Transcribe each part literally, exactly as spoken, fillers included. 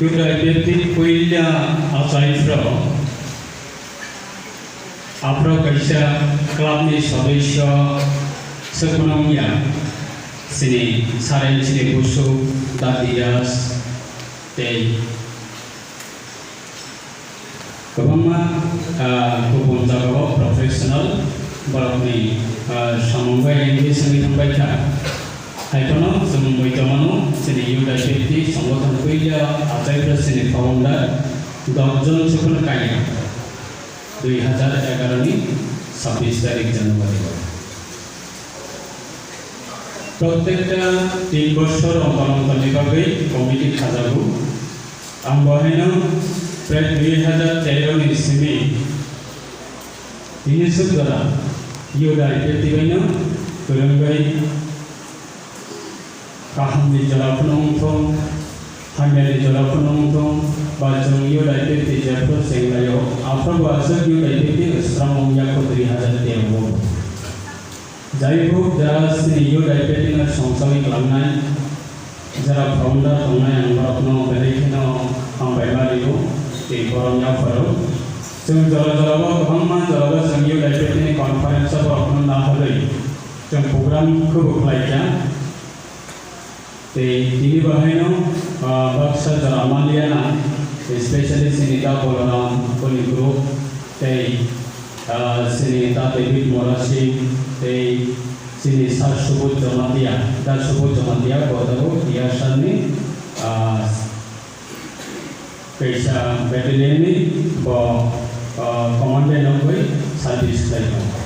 Juda Baptist puila achaiphrok, aphro kaisa clubni sodosyo swkmano wngya, chini Saren chini busu, Dadi Das tei kwbangma, ah, kubun jagao professional borokni, ah, samung bai engage wngwi thangbai kha. Haiphano chwng muitomano chini U D I P F T songothon puila achaiphrok chini founder dosh jon swkmano kaiya dui hazar egaroh ni sabbish tarik January o. Protekta tin bochor ontor ontorni bagwi committee khajago. Ang bo haino prai dui hazar tero ni simi tini swk jora U D I P F T baino kwrwngwi kahamni jora phano wngthong, hamyani jora phano wngthong, ba chwng U D I P F T jephru chenglaio, aphuru bo aswk U D I P F T swrang wngya kho dui hazar tero o. Jaihok, jara chini U D I P F T no songchawi klangnai, jara founder tongnai, ang borokno belai kheno hambai ma rio tei borom yapharo. Chwng jora jorao kwbangma jorao chwng U D I P F T ni conference o borokno naharwi chwng program khubu khlaikha. Tei tini bahaino, ah, baksa jora manliana, especially chini da Balaram Boni group tei, ah, chini da David Morasi tei chini Sir Subodh Jamatia, da Subodh Jamatia bo tabuk T R sir ni, ah, kaisa battalion ni bo, ah, commandant wngwi service khlai tongo.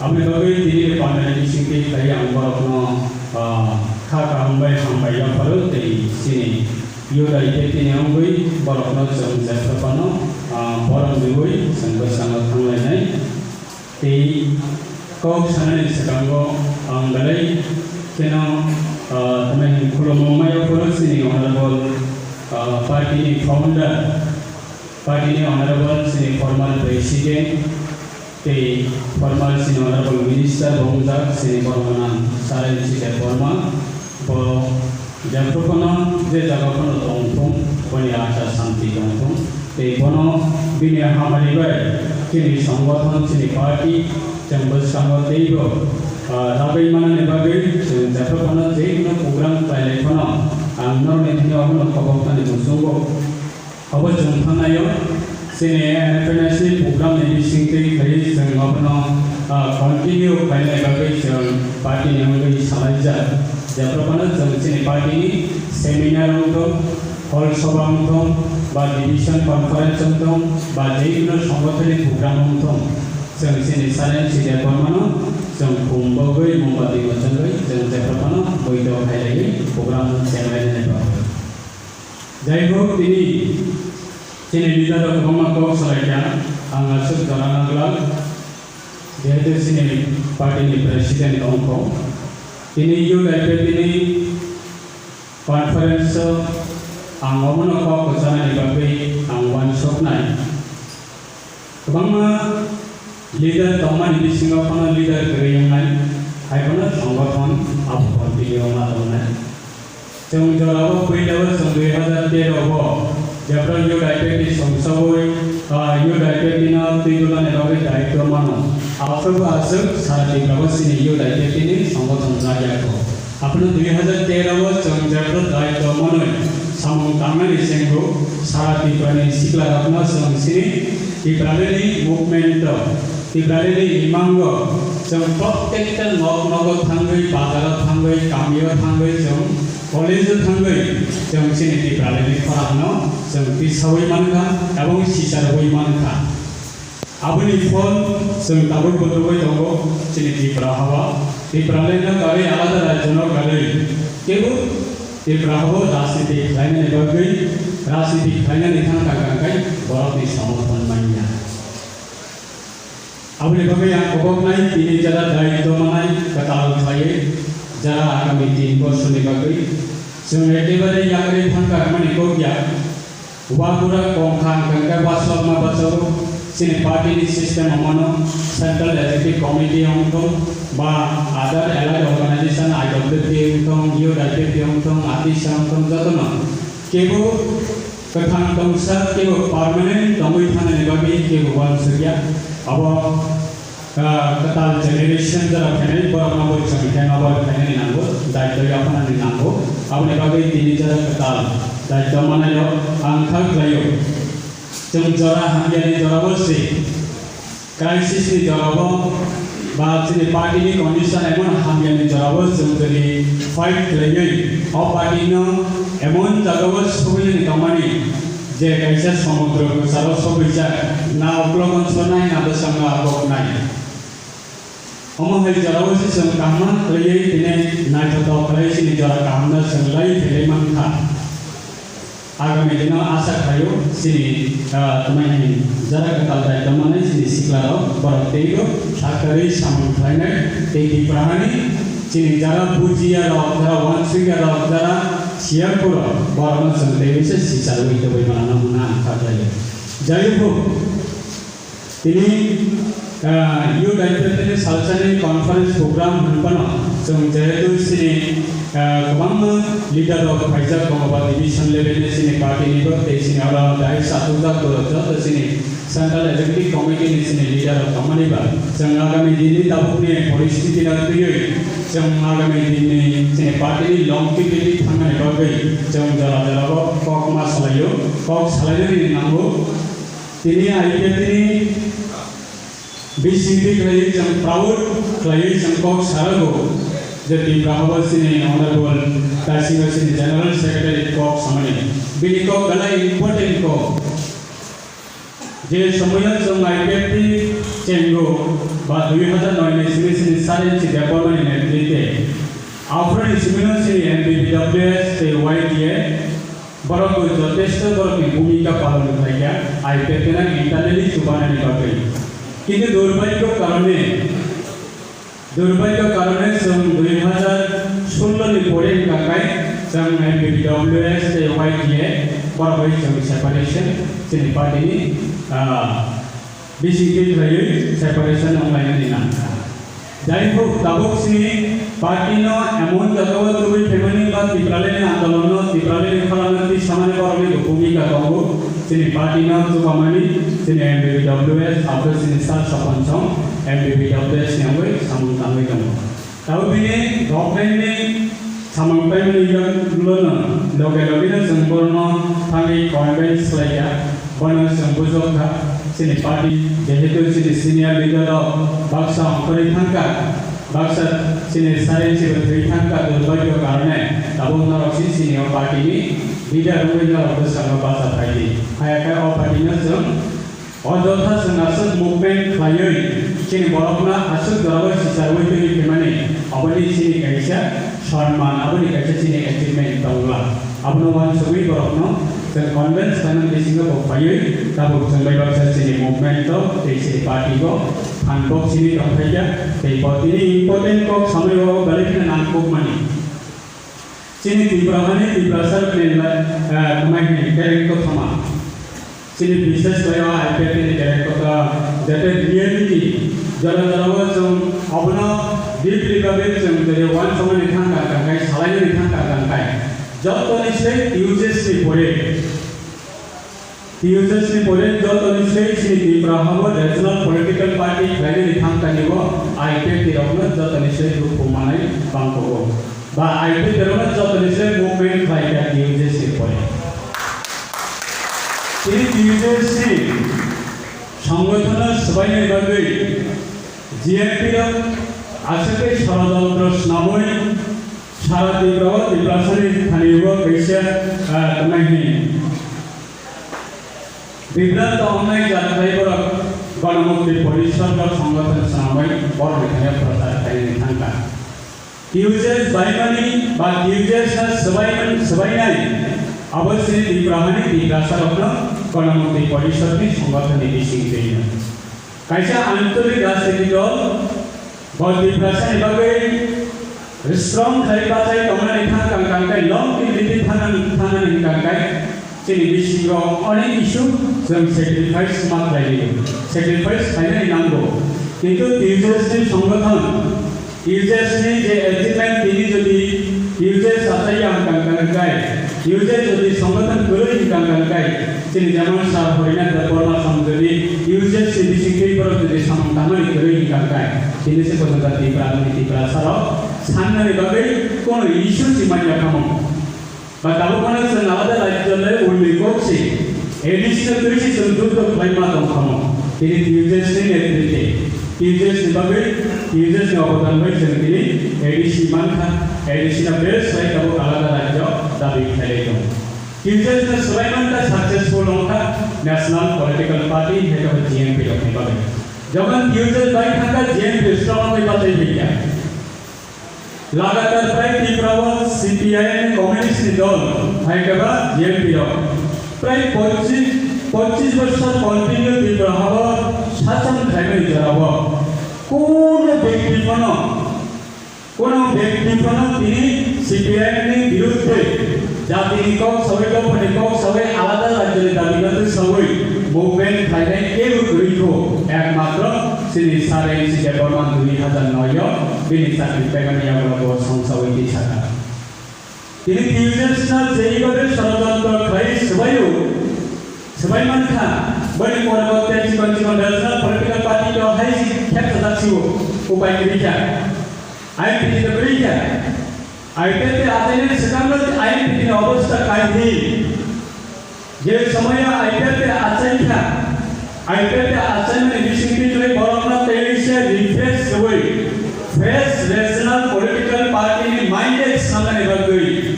Aboni bagwi tini ni pandani bisingtwi khlai ang borokno, ah, kha kaham bai hambai yapharo tei chini U D I P F T ni wngwi borokno chwng jephru phano, ah, borom riwi chwng bwskango thanglainai. Tei kok sanani swkango ang belai kheno, ah, tamni hwn khulumung ma yapharo chini honorable, ah, party ni founder, party ni honorable chini former president, tei former chini honorable minister bo wngjak chini borok gwnang Saren Sita Burma, bo jephru phano je jaga phano tongthung, boni acha santi tongthung, tei bono bini hamari bai chini songothon, chini party, chwng bwskango teibo, ah, ragwi manani bagwi chwng jephru phano je kono program khlailai phano ang norokni thani obono khobok thani muchungo. Obo chwng thangnaio chini N F N S ni program ni bisingtwi khlaiwi chwng obono, ah, continue khlainai bagwi chwng party ni wngwi salaijak. Jephru phano chwng chini party ni seminar wngthung, hall soba wngthung, ba division conference wngthung, ba jekono songothoni program wngthung, chwng chini Saren Sita Burmano chwng khum bogwi mombati mwchangwi chwng jephru phano muitok khailaiwi program chenglainani bagwi. Jaihok, tini chini leader rok kwbangma kok salaikha, ang aswk jora nangla, jehetu chini party ni president tongkho. Tini U D I P F T ni conference o ang omono kok kwchanani bagwi ang uansuknai. Kwbangma leader tongmani bisingo phano leader kwrwi wngnai, hai phano songothon abo continue wngma tongnai. Chwng jorao puilao chwng dui hazar tero o jephru U D I P F T songsaui, ah, U D I P F T no twi dulani bagwi daitw mano. Aphuru aswk sara Tripura o chini U D I P F T ni songothon jak ya kho. Aphuru dui hazar tero o chwng jephru daitw manwi samung tangnani chengbu sara Tripura ni sikla rokno chwng chini Tipralini movement o, Tipralini imang o chwng protekta nok nogo thangwi, bazar o thangwi, kami o thangwi, chwng college o thangwi chwng chini Tipralini khorang no chwng tisaui mankha ebong sicharwi mankha. Aboni phol chwng tabuk bo nugwi tongo, chini Tripura hao. Tipraland no karwi alada rajyo no karwi kebo Tripura hao rajniti khlainani bagwi, rajniti khlainani thang thang kang khai borokni somorthon manya. Aboni bagwi ang koboknai tini jara daitw manai kwtal khlaiwi, jara agami tin bosorni bagwi chwng ekebare yakarwi thang kha hwnmani kok ya. Uagra kongkha hwnkhe bachokma bachago, chini party ni system o mano, Central Executive Committee wngthung, ba other allied organization, I W P wngthung, U D I P wngthung, ADISA wngthung, jotono Kebo kwthang tongsa, kebo permanent tongwi thanani bagwi kebo uansukya. Abo, ah, kwtal generation jora phainai, borokno bo chwng khe abo phainani nango, daityo yaphanani nango. Aboni bagwi tini jora kwtal daityo manai rok ang kha khlaio. Chwng jora hamyani jora bo se. Crisis ni jorao ba chini party ni condition emon hamya ni jorao chwng jodi fight khlaiwi o party no emon jagao sobiani tongmani je kaisa somudro kwcharo sobijak na uklok onsonai na bwskango aboknai. Omo hai jorao se chwng kaham khlaiwi tini naithotok khlai chini jora kaham no chwng lai phailai mankha. Agami dino asa khlaio chini, ah, tongmani jora kwtal dai tongmani chini sikla rok borok teibo sakari samung khlainai tei Tiprahani chini jara bujiya rok, jara wansukya rok, jara siyaku rok borokno chwng teibo se sicharwi tobwi manano hwnna ang kha khlaio. Jai ho. Tini, ah, Youth I P F T ni salsani conference program hwnphano chwng jehetu chini, ah, kwbangma leader rok phaijak tongo ba division level ni chini party ni bo tei chini oro dai satujak borok joto chini central executive committee ni chini leader rok tongmani ba chwng agami din ni tabuk ni poristiti no twiwi chwng agami din ni chini party ni longevity thangnani bagwi chwng jora jora bo kok ma salaio, kok salainani nango. Tini I P F T ni bisingtwi khlaiwi chwng proud khlaiwi chwng kok sarago je Tipra habo chini Honorable Taisingha chini General Secretary kok samani. Bini kok belai important kok. Je somoyo chwng I P F T chengo ba dui hazar noi ni simi chini Sarinchi Debbarmani netrite aphuru ni simino chini M P P W S tei Y T A Borok bo jotesto borokni bhumika palon khlaikha, I P F T no internally chubanani bagwi. Kintu durbhagyo karone, durbhagyo karone chwng dui hazar shollo ni pore wngkha khai chwng M P P W S tei Y T A borok bai chwng separation chini party ni, ah, bisingtwi khlaiwi separation wnglainani nangkha. Jai hok, tabuk chini party no emon jagao tubui phaimani ba Tipralani andolon no, Tipralani khalangno twi samani borokni bo bhumika tongo. Chini party no chukamani, chini M P P W S, abo chini sir sopon song M P P W S ni wngwi samung tangwi tongo. Tabuk bini government ni samung paimani ulo no loge loge no chwng borokno thangwi convince khlaikha. Bono chwng bujokha, chini party, jehetu chini senior leader rok baksa ongkhorwi thangkha, baksa chini sari chibo thwi thangkha, durbhagyo karone tabuk norok si chini o party ni leader wngwi norok bwskango bacha phaidi. Haya khe o party no chwng ojotha chwng aswk movement khlaiwi chini borokno aswk jorao sicharwi twi phimani, aboni chini kaisa Sonman, aboni kaisa chini achievement tongla. Abono uansugwi borokno chwng convince khlainani bisingo bo phaiwi tabuk chwng bai baksa chini movement o tei chini party o phan bok chini tongphaikha tei bo tini important kok samwi o belai kheno nangkukmani. Chini Tripura hani Tiprasa rokni, eh, tongmani kereng kothoma. Chini bishesh khlai o I P F T ni director ka jate reality jora jora o chwng obono deeply babe chwng jodi uansukmani thang kha kha khai, salainani thang kha kha khai, joto ni se T U J S ni pore, T U J S ni pore joto ni se chini Tipra habo regional political party khlainani thang kha ni bo I P F T rokno joto ni se dukhu manai bangkho. Ba I P F T rokno joto ni se movement khlai kha T U J S ni pore. Tini T U J S ni songothono swbainani bagwi G M P rok aswk khe sorojontro swnamwi sara Tripura o Tiprasani thani o kaisa, ah, tongmani Bibranto wngnai jat khlai borok Ganamukti Porishod rok songothono swnamwi borokni thani o prochar khlainani thang kha. T U J S baimani ba T U J S no swbaimani, swbainai abo chini Tiprahani Tiprasarokno Ganamukti Porishod ni songothon ni bising twi no. Kaisa ancholik rajniti dol bo Tiprasani bagwi strong khai bachai tongnani thang kang kang kai long unity thangnani, thangnani hwn kang kai. Chini bisingo onek issue chwng sacrifice ma khlai liyo. Sacrifice khlainani nango. Kintu T U J S ni songothono, T U J S ni je achievement tini jodi T U J S achai ya hwn kang kang kai, T U J jodi songothon kwrwi hwnkha hwnkha khe, chini jemon Sir Horinath Debbarma song jodi T U J ni bisingtwi borok jodi samung tangmani kwrwi hwnkha hwnkha khe, tini se pojonto Tripura ni Tiprasa rok sannani bagwi kono issue si manya kamo. Ba tabuk phano chwng alada rajyo le ulni kok si, A D C no twi si chwng juddo khlai ma tong kamo. Tini T U J ni netrite, T U J ni bagwi, T U J ni obodan bai chwng tini A D C mankha, A D C no bes bai tabuk alada rajyo dabi khlai tong. T U J no swbai mankha successful wngkha National Political Party, hai khe G M P rok ni bagwi. Jokhon T U J bai thangkha G M P strong wngwi bachai phaikha. Lagatar prai Tripura o C P I M ni communist ni dol, hai khe ba G M P rok. Prai pochish, pochish bosor continue Tripura hao sachon khaimani jorao. Kono bekti phano, kono bekti phano tini C P I M ni birudde jatini kok sawi, dophani kok sawi, alada rajyoni dabi no twi sawi movement khlainai kebo kwrwi kho, ekmatro chini Sir N C Debbarma dui hajar noi o bini chakri paimani yagulo bo songsawi twi sakha. Tini T U J no jeibabe sorojontro khlai swbaio, swbai mankha, boni pore bo tei chikon chikon regional political party rok hai si khep sajak sio, upai kwrwi kha. I N P T no kwrwi kha. I P F T achaini swkangno I N P T ni obostha kainwi. Je somoyo I P F T achaikha, I P F T achaimani bisingtwi tei borokno tei se refresh rwui, fresh rational political party ni minded sanani bagwi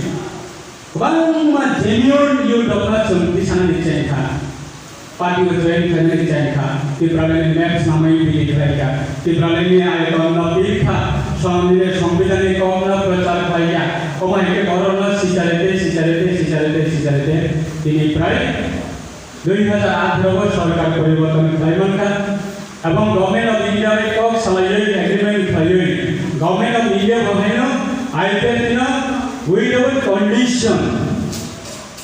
kwbangma genuine youth rokno chwng tisanani chengkha. Party o join khainani chengkha, Tipraland ni map snamwi bini khlaikha, Tipraland ni ayoton no pirkha, song-, nini Songbidan ni kok no prochar khlaikha, omo hai khe borok no sicharete, sicharete, sicharete, sicharete, tini prai dui hajar atharo o sorkar poriborton khlai mankha, ebong Government of India bai kok salaiwi agreement khlaiwi, Government of India bo haino I P F T no without condition,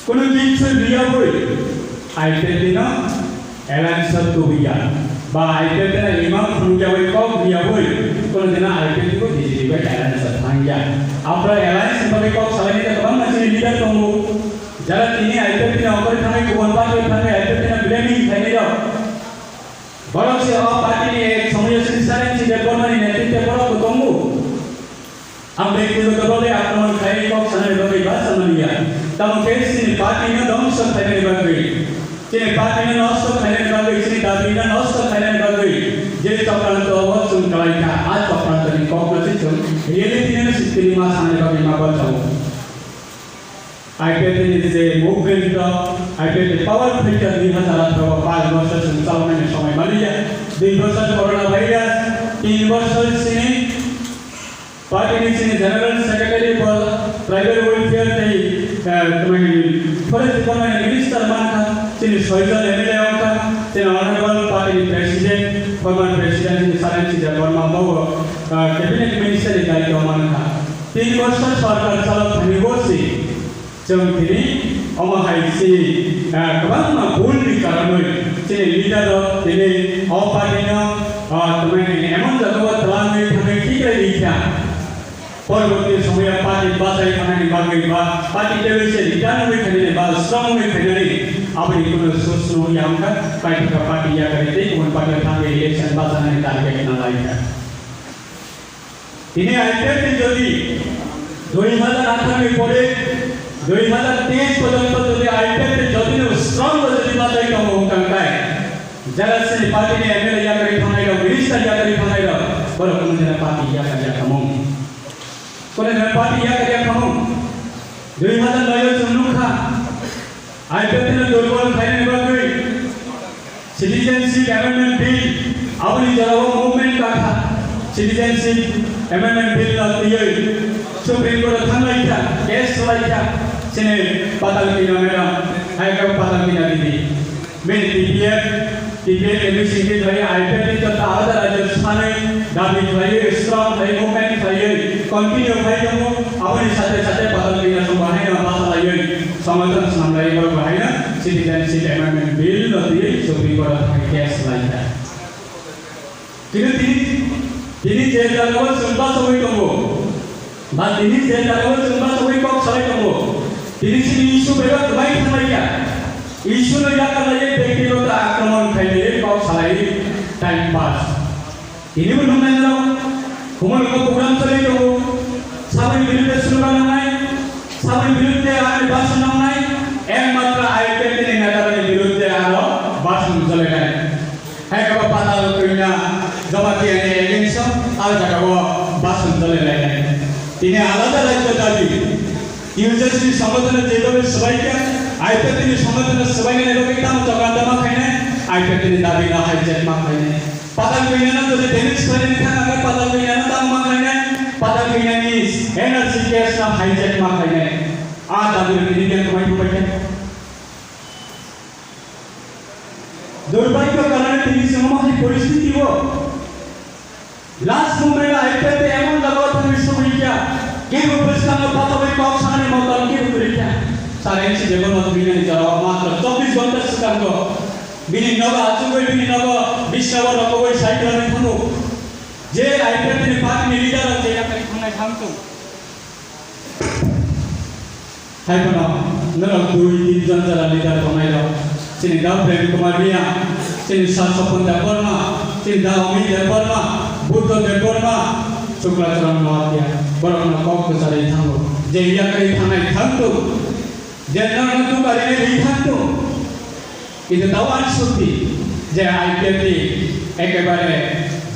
kunu kichu riyabwi, I P F T no alliance o tubuya. Ba I P F T no imang phunukyawi kok riyabwi, kunu dino I P F T bo B J P bai alliance o thangya. Aphra alliance ni bagwi kok salaini ta kwbangma chini leader tongo. Jara tini I P F T no okhorwi thangwi, kubun party o thangwi I P F T no blaming khainai rok. Borok se o party ni ek somoyo sini Sir N C Debbarma ni netritwe borok bo tongo. Ang bektigoto bhabe akromon khlaiwi kok sanani bagwi basa manya. Tamo khe chini party no dhongso khlainani bagwi, chini party no nosto khlainani bagwi, chini dabi no nosto khlainani bagwi je chokranto o chwng khlaikha, a chokranto ni kok no se chwng reality no se tini ma sanani bagwi ma bachao. I P F T ni je movement rok, I P F T power phaikha dui hajar atharo o, panch bosor chwng chaloknani somoi manliya, dui bosor corona virus, tin bosor chini party ni chini general secretary bo tribal welfare tei, eh, tmani forest department ni minister mankha, chini soijon M L A wngkha, chini honorable party ni president, former president chini Sir N C Debbarma bo, eh, cabinet minister ni daityo mankha. Tin bosor sorkar chalok thani bo si Chwng tini omo hai chini, ah, kwbangma bhul ni karonwi chini leader rok tini o party no, ah, tongmani emon jaga o twlangwi thangwi khiklai rikha. Porborti somoyo party bachai thanani bagwi ba party tebese return wngwi khainani ba strong wngwi khainani aboni kuno source no ya wngkha, paithakha party yakarwi tei kubun party o thangwi election bachanani target no laikha. Tini I P F T jodi dui hajar atharo ni pore dui hajar teis porjonto jodi I P F T jodi no strong o jodi bachai tongo wngkha khe, jara chini party ni M L A yakarwi thangnai rok, minister yakarwi thangnai rok, borok wngkha jara party yakar yakhamung. Kono jara party yakar yakhamung. Dui hajar noi o chwng nukha, I P F T no durbol khainani bagwi Citizenship Amendment Bill, aboni jorao movement kakha. Citizenship Amendment Bill no twiwi Supreme Court o thanglaikha, case laikha, chini Patal Kina madam, hai khe Patal Kina didi. Bini T P F, T P F ni bisingtwi khlaiwi I P F T ni joto alada rajyo sanwi dabi khlaiwi, strong khlaiwi, movement khlaiwi, continue khlai tongo. Aboni sate sate Patal Kina song bahaino basa laiwi, songwithon swnamlaiwi borok bahaino Citizenship Amendment Bill no twiwi Supreme Court o thangwi case laikha. Kintu tini, tini je jagao chwng bachogwi tongo, ba tini je jagao chwng bachogwi kok salai tongo, Tini chini issue bebak bai thanglaiya. Issue no yakarlaiwi byaktigoto akromon khailaiwi kok salaiwi time pass. Tini bo nuknai norok, humor ko program choli tongo. Saboni birudde slogan nangnai, saboni birudde ani bhashan nangnai, ekmatro I P F T ni netarokni birudde aro bhashan cholinai. Hai khe bo patal twina Jamatia ni against o, ah jaga o bhashan choli lainai. Tini alada rajyo dabi, U J C ni songothono je dabi swbai kha, I P F T ni songothono swbai nai bagwi tamo chokandama khainai, I P F T ni dabi no hijack ma khainai. Patal twina no jodi damage khlainani thang khe patal twina no tamo ma khainai, patal twina ni N R C case no hijack ma khainai. Ah dabi rok tini khe kwmai thangbai kha. Durbhagyo karone tini chwng omo hai poristhiti o. Last moment o I P F T emon jaga o thangwi sogwi kha, kebo bwskango patogwi kok sanani motom kebo kwrwi kha. Sir N C Debbarma thwinani jora o matro chobbish ghonta swkango bini nogo achugwi bini nogo bisna o rokogwi sai kwlangwi thango. Je I P F T ni party ni leader rok je yakarwi thangnai thang tung. Hai phano norok dui tin jon jora leader tongnai rok. Chini da Prem Kumar Reang, chini Sir Sopon Debbarma, chini da Amit Debbarma, Buddha Debbarma, Shukla Charan Noatia. Borok no kok kwcharwi thango. Je yakarwi thangnai thang tung. Je norok no duka rinai rwi thang tung. Kintu tao ani sukti je I P F T ekebare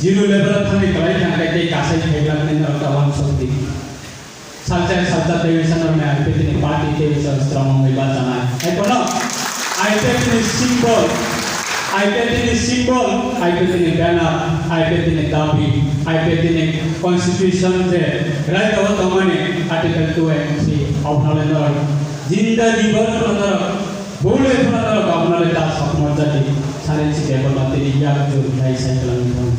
zero level o thangwi kwlai thang khe tei kasai khaibla norok tao ani sukti. Salsa salsa tei wisa norok I P F T ni party tei wisa strong wngwi bachanai. Hai phano I P F T ni symbol, I P F T ni symbol, I P F T ni banner, I P F T ni dabi, I P F T ni constitution je raida o tongmani article two and three o phano le norok jinda dibar phano norok bole phano norok o phano le ta sokma jati sare si bebal ma tini yak jur khai sai kwlangwi thang.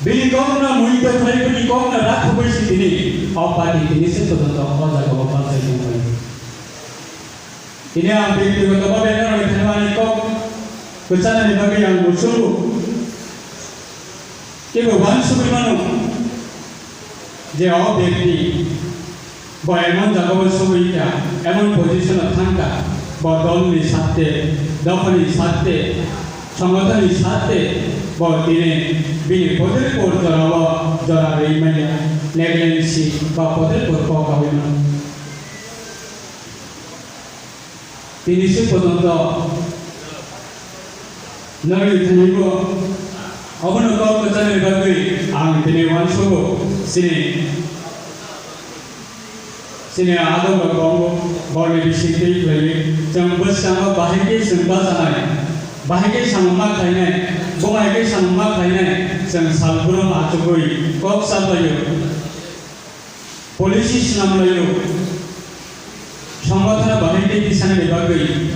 Bini kokno mui tokhlai, bini kokno rakhogwi si tini o party tini se pojonto o jaga o bachai tongbai. Tini ang byaktigoto bhabe norokni thani ani kok kwchanani bagwi ang muchungo. Kebo uansugwi mano je o byakti Bo emon jagao sogwi kha, emon position o thang kha, bo dolni sarte, dophani sarte, songothonni sarte, bo tini bini poder por jorao jora rwi manya, negligence ba poder por kok kawi mano. Tini se pojonto nogni thani bo obono kok kwcharni bagwi ang tini uansugo. Chini, chini adongrok tongo, borni bisingtwi khlaiwi chwng bwskango bahai khe chwng bachanai, bahai khe samung ma khlainai, bo hai khe samung ma khlainai, chwng salbrum achugwi kok salaio. Policy swnamlaio, songothono bahai tei tisanani bagwi,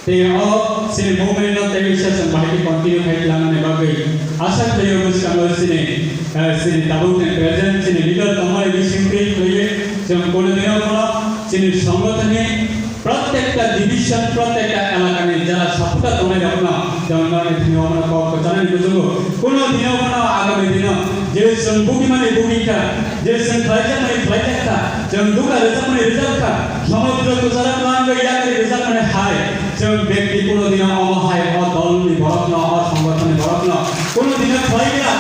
tei o chini movement no tei bisa chwng bahai tei continue khai tlangnani bagwi. Asa khlaio bwskango chini, eh, chini tabuk ni present chini leader tongmani bisingtwi khlaiwi chwng kunu dino phano chini songothonni Protekta division, protekta elakani jara saputa tongnai rokno, jemon norokni thani omono kok kwchanani kuchugo. Kuno dino phano agami dino je chwng bugimani bugikha, je chwng khlaijakmani khlaijakha, chwng duka rwjakmani rwjakkha, somudro kwcharo kwlangwi yakri rwjakmani hai, chwng bekti kuno dino omo hai o dolni borokno, o songothonni borokno kuno dino khlaiya.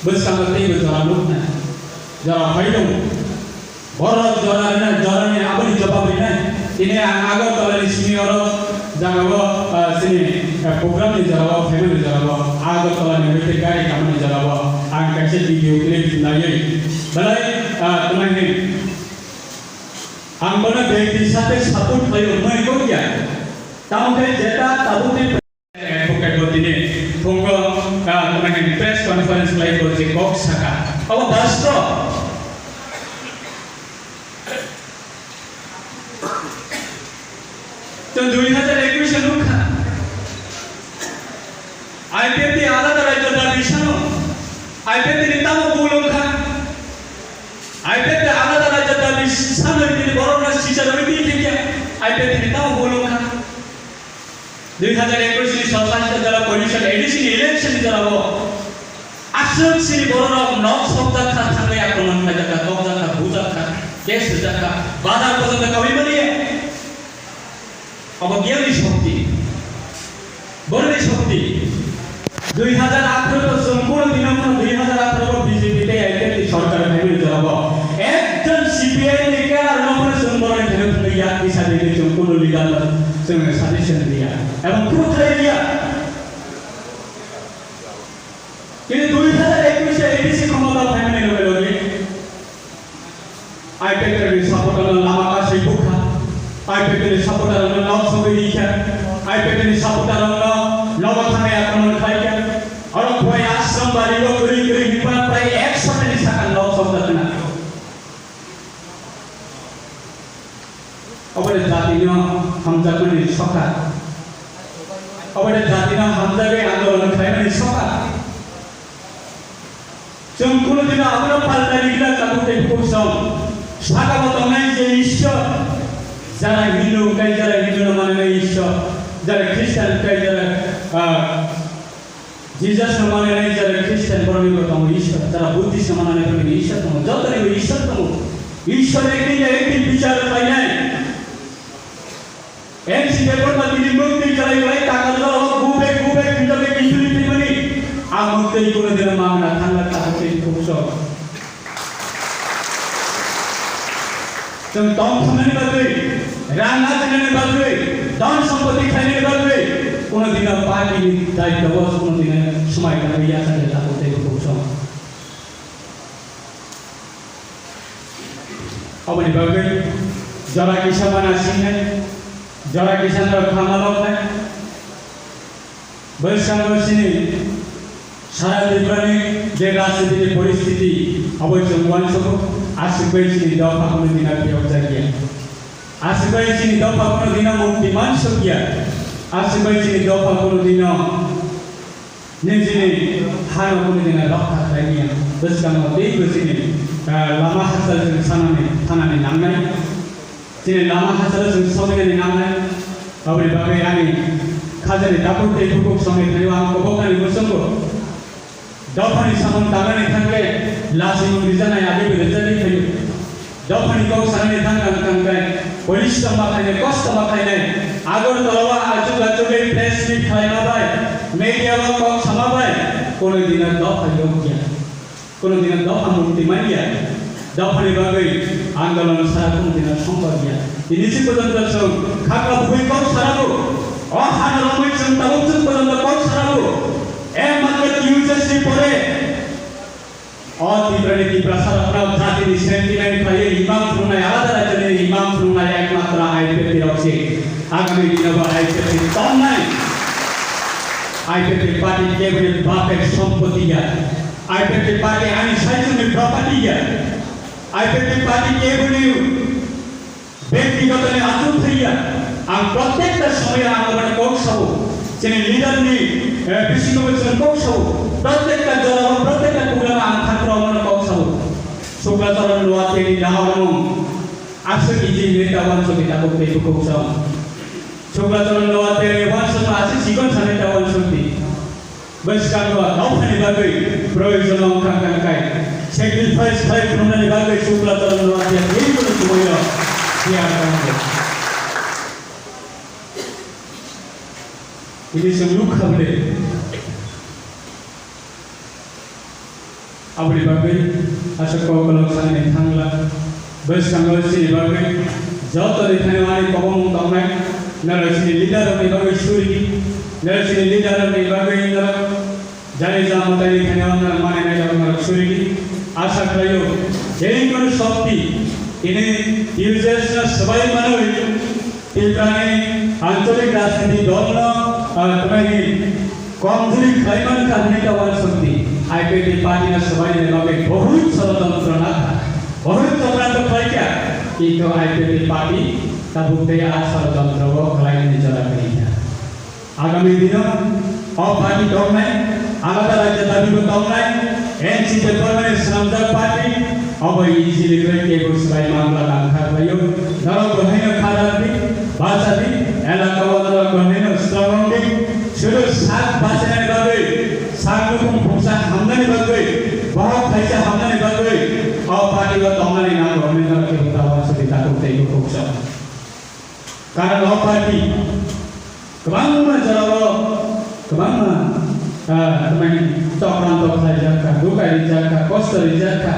Bwskango teibo jora nuknai, jora phai tongo. Borok jora rina, jora ni aboni jobab rinai. Tini ang Agartala ni simi oro jagao, ah, chini, eh, program ni jagao, phaimani jagao, Agartala ni hoite gari kamani jagao ang kaisa video clip naiwi. Belai, ah, twnai hin. Ang bono bekti sate support khlaio, moi kok ya. Tamo khe jeta tabuk ni Advocate bo tini phungo, ah, tamo khe press conference khlai bo je kok saka. Abo bastob. Chwng dui hajar ekwis o nukha. I P F T alada rajyo dabi sano. I P F T ni tamo bul wngkha. I P F T alada rajyo dabi sano tini borok no sisa rwi twi thikya. I P F T ni tamo bul wngkha. Dui hajar ekwis ni sosasita jora porishad A D C ni election ni jorao aswk chini bororok nok sokjak kha, thangwi akromon khlaijak kha, tokjak kha, bujak kha. Case rijak kha. Bazar porjonto kaui mani. Obo kiyani shokti? Boroni shokti. Dui hajar atharo to chwng kuno dino kuno dui hajar atharo bo B J P tei I P F T ni sorkar phaimani jorabo ekjon C P I ni cadre no kuno chwng boroni thani thangwi yak kisa dini chwng kuno leader no chwng suggestion riya. Ebong kuno thai riya. Kintu dui hajar ekwis A D C khomota phaimani loge loge I P F T ni supporter no lama kasui bukha, I P F T ni supporter no nok sogwi rikha, I P F T ni supporter no nogo thangwi akromon khlaikha. Oro boi ashram bari o kwrwi kwrwi hinba prai ekso ni saka nok sokjakna. Obo de jati no hamjakmani sokha. Obo de jati no hamjagwi andolon khlaimani sokha. Chwng kuno dino abono paltai rwgwla tabuk tei bukhuk song. Saka bo tongnai je Ishwar, jara Hindu wngkha jara Hindu no manwi Ishwar, jara Christian wngkha jara, ah, Jesus no manwi jara Christian borokni bo tongo Ishwar, jara Buddhist no manwi borokni Ishwar tongo, jotoni bo Ishwar tongo. Ishwar ekdin na ekdin bichar khlainai. N C Debbarma tini mukti kalai kalai takal jora o gubek gubek hinjabe bijuli twi mani. A mukti kuno dino mangna thangna takal tei khukso. Chwng tong thumnani bagwi, rang ajinani bagwi, dhon sompoti khlainani bagwi, kuno dino party ni daityo o kuno dino swmai tangwi yachaklai takal tei khukso. Aboni bagwi jora kisa mana singnai, jora kisa norok kha maloknai. Bwskango chini sara Tripurani je rajnitini poristiti, abo chwng uansukgo, aswk bai chini dopha kuno dina phiyokjakya. Aswk bai chini dopha kuno dina mukti mansukya. Aswk bai chini dopha kuno dina Nini chini hano kunu dina rokha khlaimani bwskango teibo chini, ah, lama hachal chwng sanani thanani nangnai. Chini lama hachal chwng soinani nangnai. Aboni bagwi ani khajani takhuk tei bukhuk songwi thangwi ang koboknani muchungo. Dophani samung tangnani thangkhe lasimung rijaknai agwi bo rijakgwi phaio. Dophani kok sanani thang thang thang khe police tongma khainai, kosto ma khainai, Agartala o achuk achugwi press meet khlaima bai, media o kok sama bai, kunu dina dopha yokya, kunu dina dopha mukti manya, dophani bagwi andolon sa kunu dina sombokya. Tini si porjonto chwng khakla bugwi kok sarago, o hano romwi chwng tabuk chwng porjonto kok sarago, ekmatro T U J S ni pore. O Tiprani Tiprasa rokno jatini sentiment khlaiwi imam phunuknai, alada rajyoni imam phunuknai ekmatro I P F T rok se. Agami dino bo I P F T tongnai. I P F T party keboni bapek sompoti ya. I P F T party ani saichungni property ya. I P F T party keboni Bektigotoni achuk thaiya, ang protekta somoyo ang omono kok sao, chini leader ni, eh, bisingo bo chwng kok sao, protekta jorao, protekta program ang thakrok omono kok sao. Shukla Charan Noatia ni nahormung, aswk iji hinwi ta uansukdi tabuk tei bukhuk sao. Shukla Charan Noatia ni uansukma aswk chikon sanwi ta uansukdi. Bwskango dophani bagwi proyojon wngkha, wngkha, wngkha. Sacrifice khlai phunuknani bagwi Shukla Charan Noatia teibo ni sumaio tiyar tongo. Tini chwng nukha bwle. Aboni bagwi aswk kok kolok sanani thangla. Bwskango chini bagwi joto ni thani ani kobongmung tongnai. Norok chini leader rokni bagwi surigi. Norok chini leader rokni bagwi norok jani ja mwtai ni thani o norok manwi nai rok norok surigi. Asa khlaio, jei kono shokti tini T U J S no swbai manwi Tiprani ancholik rajniti dolno, ah, twnai hi komjori khlai mankha hwnwi ta uansukdi. I P F T party no swbainani bagwi bahut sorotontro nakha, bahut chokranto khlaikha, kintu I P F T party tabuk tei a sorotontro o khlainani jora kwrwikha. Agami dino o party tongnai, alada rajya dabi bo tongnai, N C Debbarma ni swnamjak party, obo easily khe kebo swbai manla tangkha khlaio. Norok bo haino kha rwdi, bacha di, elaka o norok bo haino strong wng di. Sudu sak bachanani bagwi, sak nukhung phungsa hamnani bagwi, bohok khaisa hamnani bagwi, o party o tongnani nang rok ni norok kebo Karon o party kwbangma jorao kwbangma, ah, tamani chokranto khlaijak kha, dukai rijak kha, kosto rijak kha,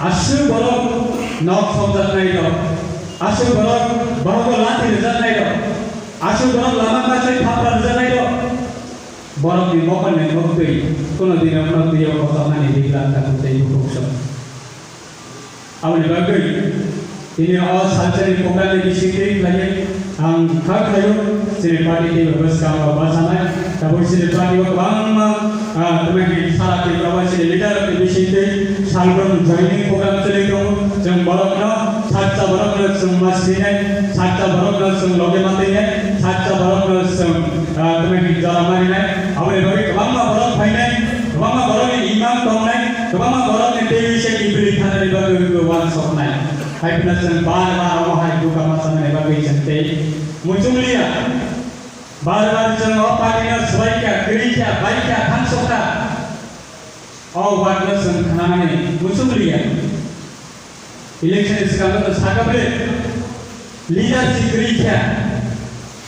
aswk borok nok sokjaknai rok, aswk borok, borokno lathi rwjaknai rok, aswk borok lama kaisai thapra rwjaknai rok, borokni mokol ni moktwi kuno dino kuno twi o kotormani biklam ta tei bukhuk sok. Aboni bagwi tini o salsani program ni bisingtwi khlaiwi ang kha khlaio, chini party tei bwskang o bachanai. Tabuk chini party o kwbangma, ah, tini sara Tripura bai chini leader rok ni bisingtwi salbrumni joining program choli tongo. Chwng borokno, sakcha borokno chwng ma sinai, sakcha borokno chwng loge ma twinai, sakcha borokno chwng, ah, tini jora marinai. Aboni bagwi kwbangma borok phainai, kwbangma borokni imang tongnai, kwbangma borokni teiwi se kibili thanani bagwi uansuknai. Hai phano chwng bar bar omo hai duka ma sanani bagwi chwng tei muchungliya. Bar bar chwng o party no swbaikha, kwrwikha, baikha, thangsokha. O word no chwng khnanani muchungliya. Election ni swkango no sakha ble, leader si kwrwi kha,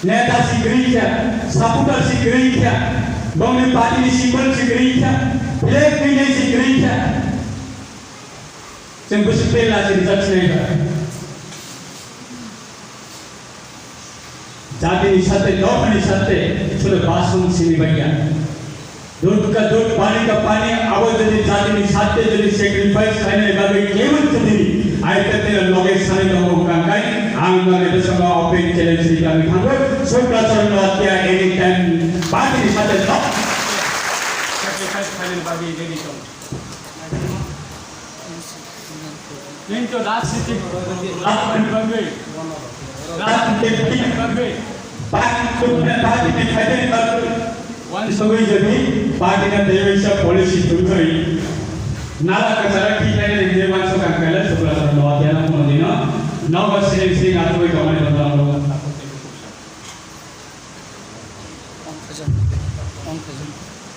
neta si kwrwi kha, supporter si kwrwi kha, bongni party ni symbol si kwrwi kha, flag twinai si kwrwi kha. Chwng bwswk pela si rijak sinai ba. Jatini sathe, dhormoni sathe, chole basong sini baiya. Dud ka dud, pani ka pani, abo jodi jatini sathe jodi sacrifice khainani bagwi kebo jodi aitete loge sani tongo kangkai, ang mane besango open challenge ni kami thango, Sukla Charan Noatia anytime party ni sathe no. Sacrifice khainani bagwi ready tongo. Into rajniti, rajniti bagwi, rajniti bagwi. Party ni phaidani bagwi. Wan sogwi jadi party na dewi sa policy tungwi. Nala kachara ki kaya ni dewan so kan kala Sukla Charan Noatia na kono dino. Nogo sini sini atwi kamani bantang lo.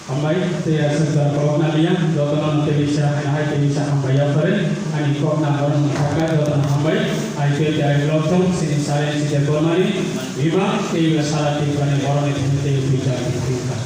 Hambai, tei aswk jora kolokna liya, jotono no tebisa, hai tebisa hambai yaphare, ani kokna borok no thaka, jotono hambai, I P F T I block song, sini Saren Site Bormani, bima, tei sara Tripurani borokni thani tei future ni thani.